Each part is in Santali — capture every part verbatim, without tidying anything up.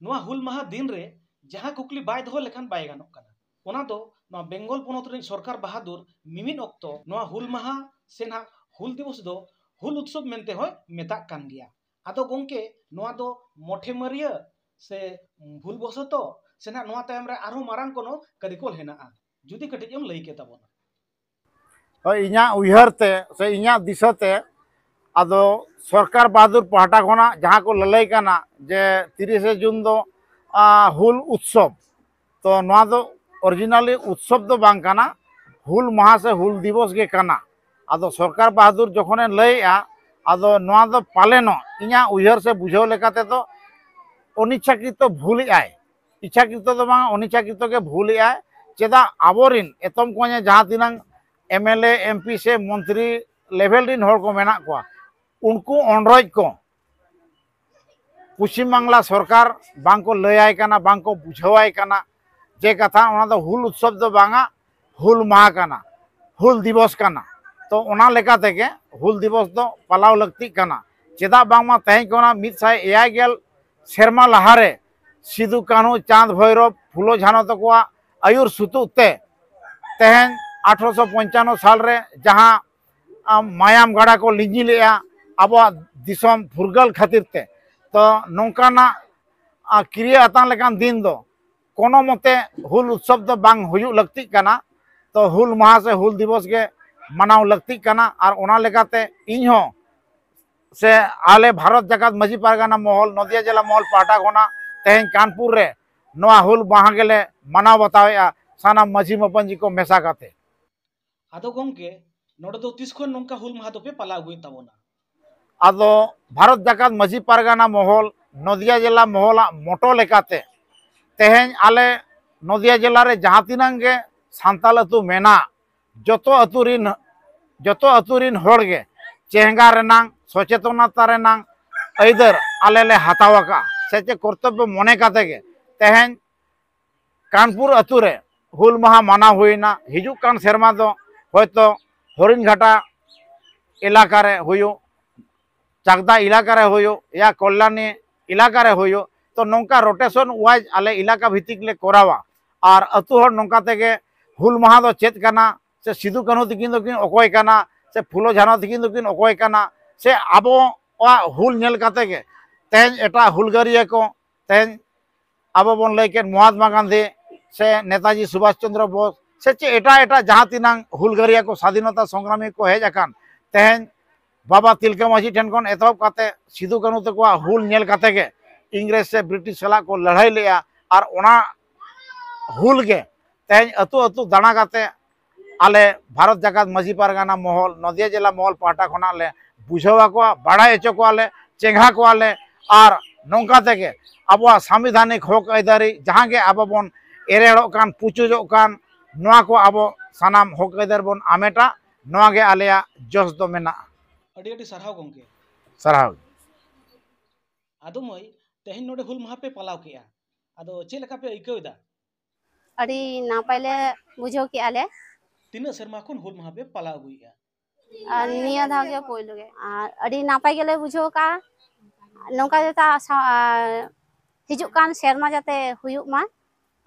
ᱱᱚᱣᱟ ᱦᱩᱞ ᱢᱟᱦᱟ ᱫᱤᱱ ᱨᱮ ᱡᱟᱦᱟᱸ ᱠᱩᱠᱞᱤ ᱵᱟᱭ ᱫᱚᱦᱚ ᱞᱮᱠᱷᱟᱱ ᱵᱟᱭ ᱜᱟᱱᱚᱜ ᱠᱟᱱᱟ᱾ ᱚᱱᱟ ᱫᱚ ᱱᱚᱣᱟ ᱵᱮᱝᱜᱚᱞ ᱯᱚᱱᱚᱛ ᱨᱤᱱ ᱥᱚᱨᱠᱟᱨ ᱵᱟᱦᱟᱫᱩᱨ ᱢᱤᱢᱤᱫ ᱚᱠᱛᱚ ᱱᱚᱣᱟ ᱦᱩᱞ ᱢᱟᱦᱟ ᱥᱮ ᱱᱟᱦᱟᱜ ᱦᱩᱞ ᱫᱤᱵᱚᱥ ᱫᱚ ᱦᱩᱞ ᱩᱛᱥᱚᱵ ᱢᱮᱱᱛᱮ ᱦᱚᱸᱭ ᱢᱮᱛᱟᱜ ᱠᱟᱱ ᱜᱮᱭᱟ᱾ ᱟᱫᱚ ᱜᱚᱢᱠᱮ, ᱱᱚᱣᱟ ᱫᱚ ᱢᱚᱴᱷᱮ ᱢᱟᱹᱨᱤᱭᱟᱹ ᱥᱮ ᱵᱷᱩᱞ ᱵᱚᱥᱚᱛᱚ ᱥᱮ ᱱᱟᱦᱟᱜ ᱱᱚᱣᱟ ᱛᱟᱭᱚᱢ ᱨᱮ ᱟᱨᱦᱚᱸ ᱢᱟᱨᱟᱝ ᱠᱳᱱᱳ ᱠᱟᱹᱨᱤᱠᱚᱞ ᱦᱮᱱᱟᱜᱼᱟ? ᱡᱩᱫᱤ ᱠᱟᱹᱴᱤᱡ ᱮᱢ ᱞᱟᱹᱭ ᱠᱮ ᱛᱟᱵᱚᱱᱟ᱾ ᱦᱳᱭ, ᱤᱧᱟᱹᱜ ᱩᱭᱦᱟᱹᱨ ᱛᱮ ᱥᱮ ᱤᱧᱟᱹᱜ ᱫᱤᱥᱟᱹ ᱛᱮ, ᱟᱫᱚ ᱥᱚᱨᱠᱟᱨ ᱵᱟᱦᱟᱫᱩᱨ ᱯᱟᱦᱴᱟ ᱠᱷᱚᱱᱟᱜ ᱡᱟᱦᱟᱸ ᱠᱚ ᱞᱟᱹᱞᱟᱹᱭ ᱠᱟᱱᱟ ᱡᱮ ᱛᱤᱨᱤᱥᱮ ᱡᱩᱱ ᱫᱚ ᱟᱸ, ᱦᱩᱞ ᱩᱛᱥᱚᱵ, ᱛᱚ ᱱᱚᱣᱟ ᱫᱚ ᱚᱨᱤᱡᱤᱱᱟᱞᱤ ᱩᱛᱥᱚᱵ ᱫᱚ ᱵᱟᱝ ᱠᱟᱱᱟ, ᱦᱩᱞ ᱢᱟᱦᱟ ᱥᱮ ᱦᱩᱞ ᱫᱤᱵᱚᱥ ᱜᱮ ᱠᱟᱱᱟ᱾ ᱟᱫᱚ ᱥᱚᱨᱠᱟᱨ ᱵᱟᱦᱟᱫᱩᱨ ᱡᱚᱠᱷᱚᱱᱮ ᱞᱟᱹᱭᱮᱜᱼᱟ, ᱟᱫᱚ ᱱᱚᱣᱟ ᱫᱚ ᱯᱟᱞᱮᱱᱚᱜ ᱤᱧᱟᱹᱜ ᱩᱭᱦᱟᱹᱨ ᱥᱮ ᱵᱩᱡᱷᱟᱹᱣ ᱞᱮᱠᱟ ᱛᱮᱫᱚ ᱚᱱᱤᱪᱪᱷᱟᱠᱨᱤᱛᱚ ᱵᱷᱩᱞᱮᱜᱼᱟᱭ, ᱤᱪᱪᱷᱟᱠᱨᱤᱛᱚ ᱫᱚ ᱵᱟᱝ, ᱚᱱᱤᱪᱪᱷᱟᱠᱨᱤᱛᱚ ᱜᱮ ᱵᱷᱩᱞᱮᱜᱼᱟᱭ᱾ ᱪᱮᱫᱟᱜ ᱟᱵᱚᱨᱤᱱ ᱮᱛᱚᱢ ᱠᱚᱧᱮ ᱡᱟᱦᱟᱸ ᱛᱤᱱᱟᱹᱝ M L A, M P ᱥᱮ ᱢᱚᱱᱛᱨᱤ ᱞᱮᱵᱷᱮᱞ ᱨᱤᱱ ᱦᱚᱲ ᱠᱚ ᱢᱮᱱᱟᱜ ᱠᱚᱣᱟ, ᱩᱱᱠᱩ ᱚᱱᱨᱚᱡ ᱠᱚ ᱯᱚᱪᱷᱤᱢ ᱵᱟᱝᱞᱟ ᱥᱚᱨᱠᱟᱨ ᱵᱟᱝ ᱠᱚ ᱞᱟᱹᱭᱟᱭ ᱠᱟᱱᱟ, ᱵᱟᱝ ᱠᱚ ᱵᱩᱡᱷᱟᱹᱣᱟᱭ ᱠᱟᱱᱟ ᱡᱮ ᱠᱟᱛᱷᱟ ᱚᱱᱟ ᱫᱚ ᱦᱩᱞ ᱩᱛᱥᱚᱵ ᱫᱚ ᱵᱟᱝᱟ, ᱦᱩᱞ ᱢᱟᱦᱟ ᱠᱟᱱᱟ, ᱦᱩᱞ ᱫᱤᱵᱚᱥ ᱠᱟᱱᱟ᱾ ᱛᱚ ᱚᱱᱟ ᱞᱮᱠᱟ ᱛᱮᱜᱮ ᱦᱩᱞ ᱫᱤᱵᱚᱥ ᱫᱚ ᱯᱟᱞᱟᱣ ᱞᱟᱹᱠᱛᱤᱜ ᱠᱟᱱᱟ᱾ ᱪᱮᱫᱟᱜ ᱵᱟᱝᱢᱟ ᱛᱮᱦᱮᱧ ᱠᱷᱚᱱᱟᱜ ᱢᱤᱫ ᱥᱟᱭ ᱮᱭᱟᱭ ᱜᱮᱞ ᱥᱮᱨᱢᱟ ᱞᱟᱦᱟᱨᱮ ᱥᱤᱫᱩ, ᱠᱟᱹᱱᱦᱩ, ᱪᱟᱸᱫᱽ, ᱵᱷᱳᱭᱨᱚᱵ, ᱯᱷᱩᱞᱳ, ᱡᱷᱟᱱᱚ ᱛᱟᱠᱚᱣᱟᱜ ᱟᱹᱭᱩᱨ ᱥᱩᱛᱩᱜ ᱛᱮ ᱛᱮᱦᱮᱧ ᱟᱴᱷᱨᱚᱥᱚ ᱯᱚᱧᱪᱟᱱᱱᱚ ᱥᱟᱞᱨᱮ ᱡᱟᱦᱟᱸ ᱟᱢ, ᱢᱟᱭᱟᱢ ᱜᱟᱰᱟ ᱠᱚ ᱞᱤᱸᱡᱤ ᱞᱮᱜᱼᱟ ᱟᱵᱚᱣᱟᱜ ᱫᱤᱥᱚᱢ ᱯᱷᱩᱨᱜᱟᱹᱞ ᱠᱷᱟᱹᱛᱤᱨ ᱛᱮ᱾ ᱛᱚ ᱱᱚᱝᱠᱟᱱᱟᱜ ᱟᱸ, ᱠᱤᱨᱭᱟᱹ ᱟᱛᱟᱝ ᱞᱮᱠᱟᱱ ᱫᱤᱱ ᱫᱚ ᱠᱳᱱᱳ ᱢᱚᱛᱮ ᱦᱩᱞ ᱩᱛᱥᱚᱵ ᱫᱚ ᱵᱟᱝ ᱦᱩᱭᱩᱜ ᱞᱟᱹᱠᱛᱤᱜ ᱠᱟᱱᱟ᱾ ᱛᱚ ᱦᱩᱞ ᱢᱟᱦᱟ ᱥᱮ ᱦᱩᱞ ᱫᱤᱵᱚᱥ ᱜᱮ ᱢᱟᱱᱟᱣ ᱞᱟᱹᱠᱛᱤᱜ ᱠᱟᱱᱟ᱾ ᱟᱨ ᱚᱱᱟ ᱞᱮᱠᱟᱛᱮ ᱤᱧ ᱦᱚᱸ ᱥᱮ ᱟᱞᱮ ᱵᱷᱟᱨᱚᱛ ᱡᱟᱠᱟᱛ ᱢᱟᱹᱡᱷᱤ ᱯᱟᱨᱜᱟᱱᱟ ᱢᱚᱦᱚᱞ, ᱱᱚᱫᱤᱭᱟ ᱡᱮᱞᱟ ᱢᱚᱦᱚᱞ ᱯᱟᱦᱴᱟ ᱠᱷᱚᱱᱟᱜ ᱛᱮᱦᱮᱧ ᱠᱟᱱᱯᱩᱨ ᱨᱮ ᱱᱚᱣᱟ ᱦᱩᱞ ᱢᱟᱦᱟ ᱜᱮᱞᱮ ᱢᱟᱱᱟᱣ ᱵᱟᱛᱟᱣᱮᱫᱼᱟ, ᱥᱟᱱᱟᱢ ᱢᱟᱹᱡᱷᱤ ᱢᱟᱯᱟᱧᱡᱤ ᱠᱚ ᱢᱮᱥᱟ ᱠᱟᱛᱮ᱾ ᱟᱫᱚ ᱜᱚᱢᱠᱮ, ᱱᱚᱰᱮ ᱫᱚ ᱛᱤᱥ ᱠᱷᱚᱱ ᱱᱚᱝᱠᱟ ᱦᱩᱞ ᱢᱟᱦᱟ ᱫᱚᱯᱮ ᱯᱟᱞᱟᱣ ᱟᱹᱜᱩᱭᱮᱫ ᱛᱟᱵᱚᱱᱟ? ᱟᱫᱚ ᱵᱷᱟᱨᱚᱛ ᱡᱟᱠᱟᱛ ᱢᱟᱹᱡᱷᱤ ᱯᱟᱨᱜᱟᱱᱟ ᱢᱚᱦᱚᱞ, ᱱᱚᱫᱤᱭᱟ ᱡᱮᱞᱟ ᱢᱚᱦᱚᱞᱟᱜ ᱢᱚᱴᱚ ᱞᱮᱠᱟᱛᱮ ᱛᱮᱦᱮᱧ ᱟᱞᱮ ᱱᱚᱫᱤᱭᱟ ᱡᱮᱞᱟ ᱨᱮ ᱡᱟᱦᱟᱸ ᱛᱤᱱᱟᱹᱝ ᱜᱮ ᱥᱟᱱᱛᱟᱲ ᱟᱹᱛᱩ ᱢᱮᱱᱟᱜ, ᱡᱚᱛᱚ ᱟᱹᱛᱩ ᱨᱤᱱ, ᱡᱚᱛᱚ ᱟᱹᱛᱩ ᱨᱤᱱ ᱦᱚᱲ ᱜᱮ ᱪᱮᱸᱜᱷᱟ ᱨᱮᱱᱟᱝ, ᱥᱚᱪᱮᱛᱚᱱᱚᱛᱟ ᱨᱮᱱᱟᱝ ᱟᱹᱭᱫᱟᱹᱨ ᱟᱞᱮ ᱞᱮ ᱦᱟᱛᱟᱣ ᱟᱠᱟᱫᱼᱟ ᱥᱮ ᱪᱮᱫ ᱠᱚᱨᱛᱚᱵᱵᱚ ᱢᱚᱱᱮ ᱠᱟᱛᱮ ᱜᱮ ᱛᱮᱦᱮᱧ ᱠᱟᱱᱯᱩᱨ ᱟᱹᱛᱩ ᱨᱮ ᱦᱩᱞ ᱢᱟᱦᱟ ᱢᱟᱱᱟᱣ ᱦᱩᱭᱱᱟ᱾ ᱦᱤᱡᱩᱜ ᱠᱟᱱ ᱥᱮᱨᱢᱟ ᱫᱚ ᱦᱚᱭᱛᱚ ᱦᱚᱨᱤᱱᱜᱷᱟᱴᱟ ᱮᱞᱟᱠᱟ ᱨᱮ ᱦᱩᱭᱩᱜ, ᱪᱟᱠᱫᱟ ᱮᱞᱟᱠᱟ ᱨᱮ ᱦᱩᱭᱩᱜ, ᱭᱟ ᱠᱚᱞᱭᱟᱱᱤ ᱮᱞᱟᱠᱟ ᱨᱮ ᱦᱩᱭᱩᱜ, ᱛᱚ ᱱᱚᱝᱠᱟ rotation wise ᱟᱞᱮ ᱮᱞᱟᱠᱟ ᱵᱷᱤᱛᱛᱤᱠ ᱞᱮ ᱠᱚᱨᱟᱣᱟ᱾ ᱟᱨ ᱟᱹᱛᱩ ᱦᱚᱲ ᱱᱚᱝᱠᱟ ᱛᱮᱜᱮ ᱦᱩᱞ ᱢᱟᱦᱟ ᱫᱚ ᱪᱮᱫ ᱠᱟᱱᱟ, ᱥᱮ ᱥᱤᱫᱩ ᱠᱟᱹᱱᱦᱩ ᱛᱤᱠᱤᱱ ᱫᱚᱠᱤᱱ ᱚᱠᱚᱭ ᱠᱟᱱᱟ, ᱥᱮ ᱯᱷᱩᱞᱳ ᱡᱷᱟᱱᱚ ᱛᱤᱠᱤᱱ ᱫᱚᱠᱤᱱ ᱚᱠᱚᱭ ᱠᱟᱱᱟ, ᱥᱮ ᱟᱵᱚᱣᱟᱜ ᱦᱩᱞ ᱧᱮᱞ ᱠᱟᱛᱮ ᱜᱮ ᱛᱮᱦᱮᱧ ᱮᱴᱟᱜ ᱦᱩᱞᱜᱟᱹᱨᱤᱭᱟᱹ ᱠᱚ, ᱛᱮᱦᱮᱧ ᱟᱵᱚ ᱵᱚᱱ ᱞᱟᱹᱭ ᱠᱮᱫ ᱢᱚᱦᱟᱛᱢᱟ ᱜᱟᱱᱫᱷᱤ ᱥᱮ ᱱᱮᱛᱟᱡᱤ ᱥᱩᱵᱷᱟᱥ ᱪᱚᱱᱫᱨᱚ ᱵᱳᱥ ᱥᱮ ᱪᱮᱫ ᱮᱴᱟᱜ ᱮᱴᱟᱜ ᱡᱟᱦᱟᱸ ᱛᱤᱱᱟᱹᱝ ᱦᱩᱞᱜᱟᱹᱨᱤᱭᱟᱹ ᱠᱚ, ᱥᱟᱫᱷᱤᱱᱚᱛᱟ ᱥᱚᱝᱜᱨᱟᱢᱤ ᱠᱚ ᱦᱮᱡ ᱟᱠᱟᱱ, ᱛᱮᱦᱮᱧ ᱵᱟᱵᱟ ᱛᱤᱞᱠᱟᱹ ᱢᱟᱹᱡᱷᱤ ᱴᱷᱮᱱ ᱠᱷᱚᱱ ᱮᱛᱚᱦᱚᱵ ᱠᱟᱛᱮ ᱥᱤᱫᱩ ᱠᱟᱹᱱᱦᱩ ᱛᱟᱠᱚᱣᱟᱜ ᱦᱩᱞ ᱧᱮᱞ ᱠᱟᱛᱮ ᱜᱮ ᱤᱝᱨᱮᱡᱽ ᱥᱮ ᱵᱨᱤᱴᱤᱥ ᱥᱟᱞᱟᱜ ᱠᱚ ᱞᱟᱹᱲᱦᱟᱹᱭ ᱞᱮᱫᱼᱟ᱾ ᱟᱨ ᱚᱱᱟ ᱦᱩᱞ ᱜᱮ ᱛᱮᱦᱮᱧ ᱟᱹᱛᱩ ᱟᱹᱛᱩ ᱫᱟᱬᱟ ᱠᱟᱛᱮ ᱟᱞᱮ ᱵᱷᱟᱨᱚᱛ ᱡᱟᱠᱟᱛ ᱢᱟᱹᱡᱷᱤ ᱯᱟᱨᱜᱟᱱᱟ ᱢᱚᱦᱚᱞ, ᱱᱚᱫᱤᱭᱟ ᱡᱮᱞᱟ ᱢᱚᱦᱚᱞ ᱯᱟᱦᱴᱟ ᱠᱷᱚᱱᱟᱜ ᱞᱮ ᱵᱩᱡᱷᱟᱹᱣ ᱟᱠᱚᱣᱟ, ᱵᱟᱲᱟᱭ ᱦᱚᱪᱚ ᱠᱚᱣᱟᱞᱮ, ᱪᱮᱸᱜᱷᱟ ᱠᱚᱣᱟᱞᱮ᱾ ᱟᱨ ᱱᱚᱝᱠᱟ ᱛᱮᱜᱮ ᱟᱵᱚᱣᱟᱜ ᱥᱟᱝᱵᱤᱫᱷᱟᱱᱤᱠ ᱦᱚᱠ ᱟᱹᱭᱫᱟᱹᱨᱤ ᱡᱟᱦᱟᱸ ᱜᱮ ᱟᱵᱚ ᱵᱚᱱ ᱮᱨᱮᱲᱚᱜ ᱠᱟᱱ, ᱯᱩᱪᱩᱡᱚᱜ ᱠᱟᱱ, ᱱᱚᱣᱟ ᱠᱚ ᱟᱵᱚ ᱥᱟᱱᱟᱢ ᱦᱚᱠ ᱟᱹᱭᱫᱟᱹᱨ ᱵᱚᱱ ᱟᱢᱮᱴᱟ᱾ ᱱᱚᱣᱟ ᱜᱮ ᱟᱞᱮᱭᱟᱜ ᱡᱚᱥ ᱫᱚ ᱢᱮᱱᱟᱜᱼᱟ᱾ ᱟᱹᱰᱤ ᱟᱹᱰᱤ ᱥᱟᱨᱦᱟᱣ ᱜᱚᱢᱠᱮ᱾ ᱥᱟᱨᱦᱟᱣ᱾ ᱟᱫᱚ ᱢᱟᱹᱭ, ᱛᱮᱦᱮᱧ ᱱᱚᱰᱮ ᱦᱩᱞ ᱢᱟᱦᱟ ᱯᱮ ᱯᱟᱞᱟᱣ ᱠᱮᱜᱼᱟ, ᱟᱫᱚ ᱪᱮᱫ ᱞᱮᱠᱟ ᱯᱮ ᱟᱹᱭᱠᱟᱹᱣ ᱮᱫᱟ? ᱟᱹᱰᱤ ᱱᱟᱯᱟᱭ ᱞᱮ ᱵᱩᱡᱷᱟᱹᱣ ᱠᱮᱜᱼᱟ ᱞᱮ᱾ ᱛᱤᱱᱟᱹᱜ ᱥᱮᱨᱢᱟ ᱠᱷᱚᱱ ᱦᱩᱞ ᱢᱟᱦᱟ ᱯᱮ ᱯᱟᱞᱟᱣ ᱟᱹᱜᱩᱭᱮᱫᱼᱟ? ᱟᱨ ᱱᱤᱭᱟᱹ ᱫᱷᱟᱣ ᱜᱮ ᱯᱳᱭᱞᱳ ᱜᱮ, ᱟᱨ ᱟᱹᱰᱤ ᱱᱟᱯᱟᱭ ᱜᱮᱞᱮ ᱵᱩᱡᱷᱟᱹᱣ ᱠᱟᱜᱼᱟ᱾ ᱱᱚᱝᱠᱟ ᱡᱟᱛᱮ ᱟᱥᱟ-, ᱟᱨ ᱦᱤᱡᱩᱜ ᱠᱟᱱ ᱥᱮᱨᱢᱟ ᱡᱟᱛᱮ ᱦᱩᱭᱩᱜ ᱢᱟ,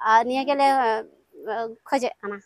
ᱟᱨ ᱱᱤᱭᱟᱹ ᱜᱮᱞᱮ, ᱟᱨ, ᱠᱷᱚᱡᱮᱜ ᱠᱟᱱᱟ᱾